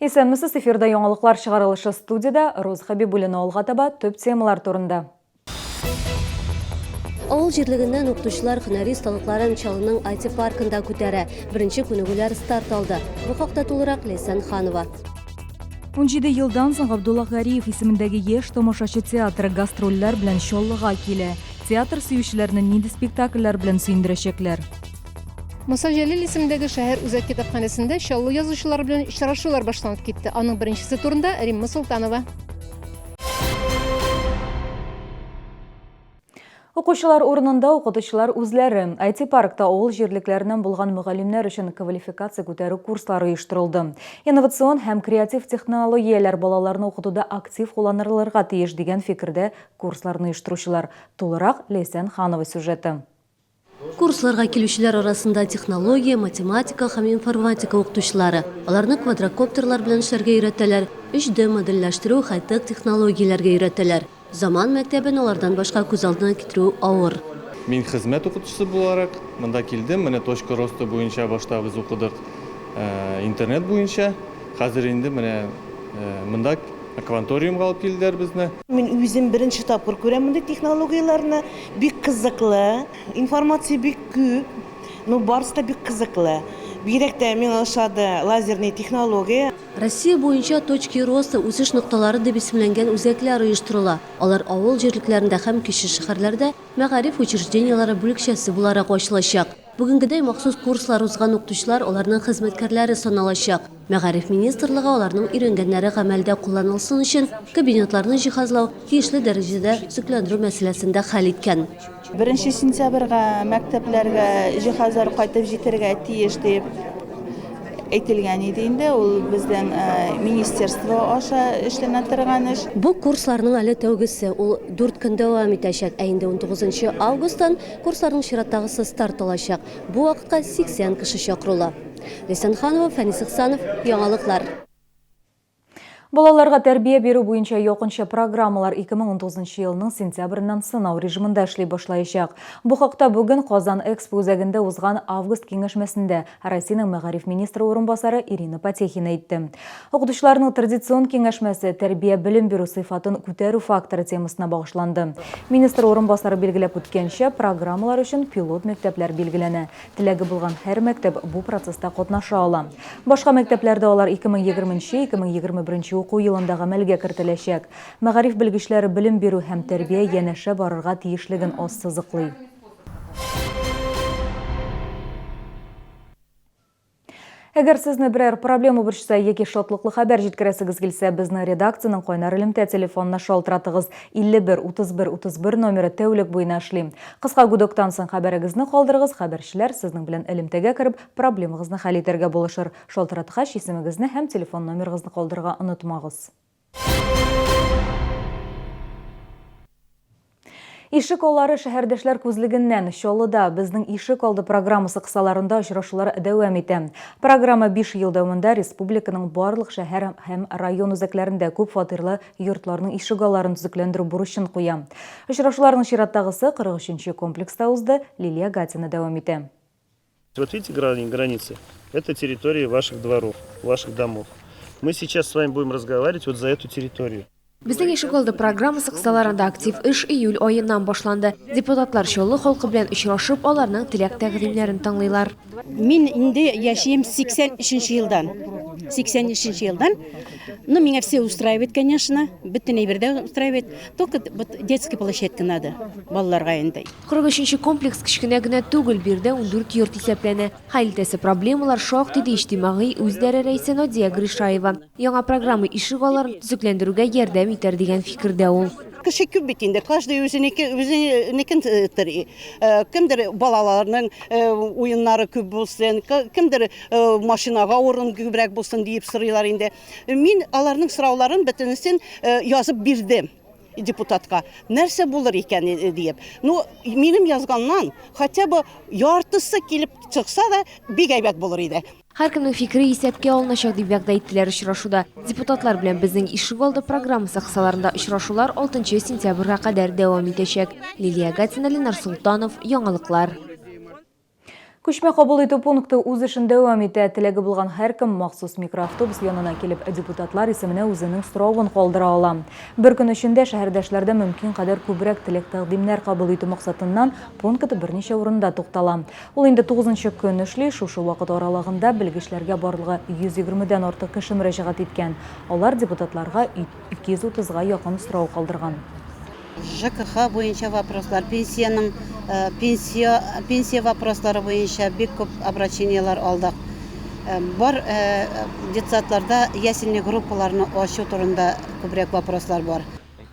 Исәнмесез, эфирда яңалыклар чыгарылышы студиядә Роза Хәбибуллина алга таба төп темалар турында. Авыл җирлегеннән укытучылар һөнәри осталыкларын Чаллының IT-паркында күтәрә. Беренче күнегүләр старт алды. Бу хакта тулырак Ләйсән Ханова. 17 елдан соң Габдулла Гариев исемендәге яшь тамашачы театры гастрольләр белән Чаллыга килә. Театр сөючеләрне нинди спектакльләр белән сөендерәчәкләр? Муса Җәлил исемендәге шәһәр үзәк китапханәсендә Чаллы язучылары белән очрашулар башланып китте. Аның беренчесе турында Римма Солтанова. Укучылар урынында укытучылар үзләре. IT-паркта авыл җирлекләреннән булган мөгаллимнәр өчен квалификация күтәрү курслары оештырылды. Инновацион һәм креатив технологияләр балаларны укытуда актив кулланылырга тиеш, дигән фикердә курсларны оештыручылар. Тулырак Ләйсән Ханова сюжеты. Курсларга килүчеләр арасында технология, математика һәм информатика укытучылары. Аларны квадрокоптерлар белән эшләргә өйрәтәләр, 3D модельләштерү, хай-тек технологияләргә өйрәтәләр. Заман мәктәбен алардан башка күз алдына китерү авыр. Мин хезмәт укытучысы буларак монда килдем. Менә Точка роста буенча башта без укыдык интернет буенча. Хәзер инде менә монда Кванториумга алып килделәр безне. Мин үзем беренче тапкыр күрәм мондый технологияләрне. Бик кызыклы. Информация бик күп. Ну, барысы да бик кызыклы. Бигрәк тә миңа ошады лазерный технология. Россия буенча Точки роста, үсеш нокталары дип исемләнгән үзәкләр оештырыла. Алар авыл җирлекләрендә һәм кече шәһәрләрдә мәгариф учреждениеләре бүлекчәсе буларак ачылачак. Бүгенгедәй махсус курслар узган укытучылар аларның хезмәткәрләре саналачак. Мәгариф министрлыгы аларның өйрәнгәннәре гамәлдә кулланылсын өчен кабинетларны җиһазлау, тиешле дәрәҗәдә төзекләндерү мәсьәләсен дә хәл иткән. Беренче сентябрьгә мәктәпләргә җиһазлар кайтып җитәргә тиеш дип әйтелгән иде инде, ул безнең министерство аша эшләнә торган эш. Бу курсларның әле тәүгесе, ул дүрт көн дәвам итәчәк, ә инде унтугызынчы августтан Курсларның чираттагысы старт алачак. Бу вакытка 80 кеше чакырулы. Ләйсән Ханова, Фәнис Ихсанов, Яңалыклар. Балаларга тәрбия бирү буенча якынча программалар 2019 елның сентябреннән сынау режимында эшли башлаячак. Бу хакта бүген Казан Экспо үзәгендә узган август киңәшмәсендә Россиянең мәгариф министры урынбасары Ирина Потехина әйтте. Укытучыларның традицион киңәшмәсе тәрбия-белем бирү сыйфатын күтәрү факторы темасына багышланды. Министр урынбасары билгеләп үткәнчә, программалар өчен пилот мәктәпләр билгеләнә. Теләге булган һәр мәктәп бу процесста катнаша ала. Башка мәктәпләрдә алар 2020 2021 уку елында гамәлгә кертеләчәк. Мәгариф белгечләре белем бирү һәм тәрбия янәшә барырга тиешлеген ассызыклый. Әгәр сезне берәр проблема борчыса яки шатлыклы хәбәр җиткерәсегез килсә, безнең редакциянең кайнар элемтә телефонына шалтыратыгыз. 51 31 31 номеры тәүлек буена эшли. Кыска гудоктан соң хәбәрегезне калдырыгыз, хәбәрчеләр сезнең белән элемтәгә кереп, проблемагызны хәл итәргә булышыр. Шалтыраткач, исемегезне һәм телефон номерыгызны калдырырга онытмагыз. Ишек аллары шәһәрдәшләр күзлегеннән Чаллыда Безнең ишек алды программасы кысаларында очрашулар дәвам итә. Программа 5 ел дәвамында республиканың барлык шәһәр һәм район үзәкләрендә күп фатирлы йортларның ишек алларын төзекләндерү бурычын куя. Очрашуларның чираттагысы 43 нче комплекста узды, Лилия Гатина дәвам итә. Вот видите границы? Это территории ваших дворов, ваших домов. Мы сейчас с вами будем разговаривать вот за эту территорию. Безнең ишегалды программасы кысаларында актив эш июль аеннан башланды. Депутатлар Чаллы халкы белән очрашып, аларның теләк-тәкъдимнәрен тыңлыйлар. Мин инде яшим 83 нче елдан. 83 нче елдан. Ну, меня все устраивает, конечно. Бөтен әйбер дә устраивает. Только вот детская площадка надо балаларга инде. 43 нче комплекс кечкенә генә түгел, биредә 14 йорт исәпләнә. Хәл итәсе проблемалар шактый, ди иҗтимагый үзидарә рәисе Надия Гришаева. Яңа программа ишек алларын төзекләндерүгә ярдәм итәр дигән фикердә ул. Кеше күп бит инде, каждый үзенеке, үзенекен тели. Кемдер балаларның уеннары күп булсын, кемдер машинага урын күбрәк булсын диеп сорыйлар инде. Мин аларның сорауларын бөтенесен язып бирдем депутатка. Нәрсә булыр икән диеп. Ну, минем язганнан хотя бы яртысы килеп чыкса да, бик әйбәт булыр иде. Һәркемнең фикере исәпкә алыначак, дип вәгъдә иттеләр очрашуда. Депутатлар белән Безнең ишегалды программасы кысаларында очрашулар алтынчы сентябрьгә кадәр дәвам итәчәк. Лилия Гатина, Ленар Солтанов, Яңалыклар. Күчмә кабул итү пункты үз эшен дәвам итә. Теләге булган һәркем махсус микроавтобус янына килеп, депутатлар исеменә үзенең соравын калдыра ала. Бер көн эчендә шәһәрдәшләрдә мөмкин кадәр күбрәк теләк-тәкъдимнәр кабул итү максатыннан пункт берничә урында туктала. Ул инде тугызынчы көн эшли, шушы вакыт аралыгында белгечләргә барлыгы 120 дән артык кеше мөрәҗәгать иткән. Алар депутатларга 230 га якын сорау калдырган. ЖКХ буенча вопрослар, пенсиянең пенсия пенсия вопрослары буенча бик күп обращениеләр алдык. Бар детсадларда ясельный группаларны ачу турында күбрәк вопрослар бар.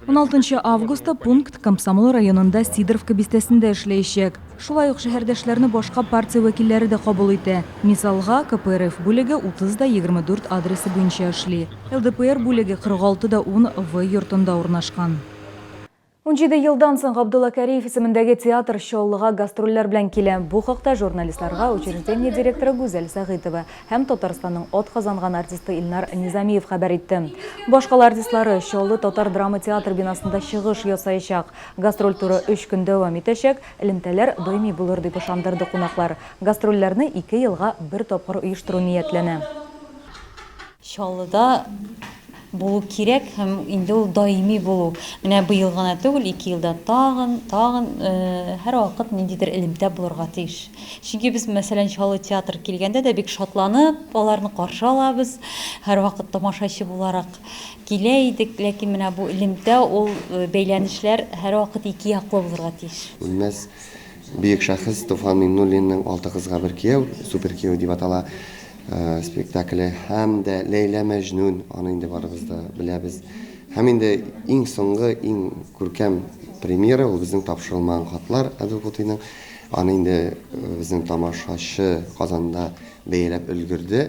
Уналтынчы августта пункт Комсомол районында Сидоровка бистәсендә эшләячәк. Шулай ук шәһәрдәшләрне башка партия вәкилләре дә кабул итә. Мисалга, КПРФ бүлеге 30 да 24 адресы буенча эшли. ЛДПР бүлеге 46 да 10 В йортында урнашкан. 17 елдан соң Габдулла Кариев исемендәге театр Чаллыга гастрольләр белән килә. Бу хакта журналистларга учреждение директоры Гүзәл Сәгыйтова һәм Татарстанның атказанган артисты Илнар Низамиев хәбәр итте. Башкала артистлары Чаллы татар драма театры бинасында чыгыш ясаячак. Гастроль туры өч көн дәвам итәчәк, элемтәләр даими булыр дип ышандырды кунаклар. Гастрольләрне ике елга бер тапкыр оештыру ниятләнә. Чаллыда булу кирәк һәм инде ул даими булу. Менә быел гына түгел, ике елда тагын, тагын һәрвакыт ниндидер элемтә булырга тиеш. Чөнки без, мәсәлән, Чаллы театры килгәндә дә бик шатланып аларны каршы алабыз, һәрвакыт тамашачы буларак килә идек. Ләкин менә бу элемтә, ул бәйләнешләр һәрвакыт ике яклы булырга тиеш. Үлмәс бөек шәхес Туфан Миңнуллинның Алты кызга бер кияү, Супер кияү дип атала, Спектакле һәм дә Ләйлә Мәҗнүн, аны инде барыбыз да беләбез. Һәм инде иң соңгы, иң күркәм премьера ул безнең Тапшырылмаган хатлар Әдү Кутыйның. Аны инде безнең тамашачы Казанда бәяләп өлгерде.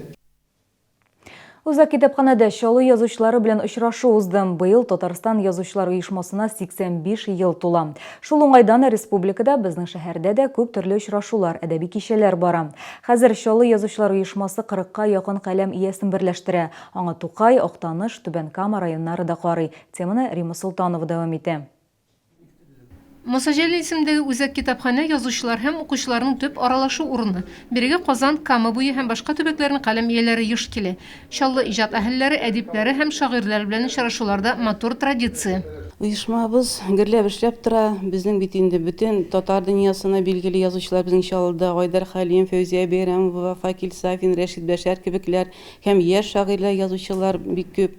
Үзәк китапханәдә Чаллы язучылары белән очрашу узды. Быел Татарстан Язучылар оешмасына 85 ел тула. Шул уңайдан республикада, безнең шәһәрдә дә күп төрле очрашулар, әдәби кичәләр бара. Хәзер Чаллы язучылар оешмасы кырыкка якын каләм иясен берләштерә. Аңа Тукай, Актаныш, Түбән Кама районнары да карый. Теманы Римма Солтанова дәвам итә. Муса Җәлил исемендәге үзәк китапханә язучылар һәм укучыларның төп аралашу урыны. Бирегә Казан, Кама буе һәм башка төбәкләрнең каләм ияләре еш килә. Чаллы иҗат әһелләре, әдипләре һәм шагыйрьләре белән очрашулар да матур традиция. Оешмабыз гөрләп эшләп тора. Безнең бит инде бөтен татар дөньясына билгеле язучылар безнең Чаллыда, Айдар Хәлим, Фәүзия Бәйрәмова, Факил Сафин, Рәшит Бәшәр кебекләр һәм яшь шагыйрьләр, язучылар бик күп.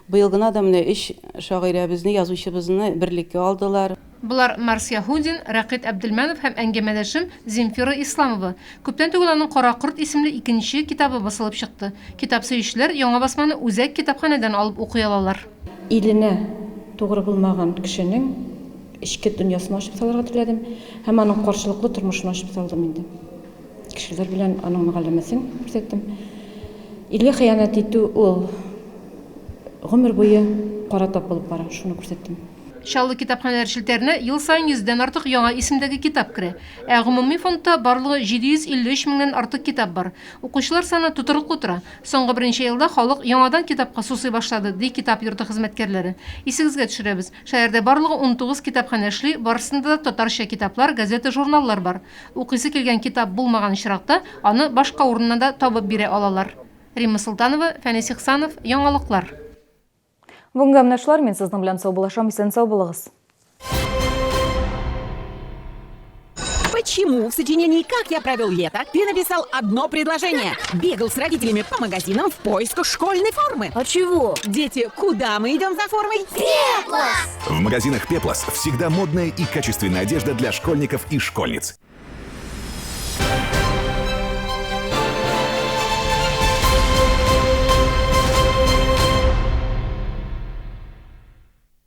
Быел гына да менә өч шагыйрәбезне, язучыбызны берлеккә алдылар. Болар, Марс Яһудин, Рәкыйт Әбделмәнов һәм әңгәмәдәшем Земфира Исламова. Күптән түгел аның Кара корт исемле икенче китабы басылып чыкты. Китап сөючеләр яңа басманы үзәк китапханәдән алып укый алалар. Иленә тугры булмаган кешенең эчке дөньясын ачып салырга теләдем һәм аның каршылыклы тормышын ачып салдым инде. Кешеләр белән аның мөгалләмәсен күрсәттем. Илгә хыянәт итү ул гомер буе кара тап булып бара, шуны күрсәттем. Чаллы китапханәләр челтәренә ел саен йөздән артык яңа исемдәге китап керә. Ә гомуми фондта барлыгы 753 меңнән артык китап бар. Укучылар саны тотрыклы тора. Соңгы берничә елда халык яңадан китапка сусый башлады, ди китап йорты хезмәткәрләре. Исегезгә төшерәбез, шәһәрдә барлыгы 19 китапханә эшли, барысында да татарча китаплар, газета-журналлар бар. Укыйсы килгән китап булмаган очракта, аны башка урыннан да табып бирә алалар. Римма Солтанова, Фәнис Ихсанов, Яңалыклар. Бүгенгә менә шулар, мин сезнең белән саубуллашам, исән-сау булыгыз. Почему в сочинении «Как я провел лето» ты написал одно предложение? Бегал с родителями по магазинам в поисках школьной формы. А чего? Дети, куда мы идем за формой? Пеплос! В магазинах Пеплос всегда модная и качественная одежда для школьников и школьниц.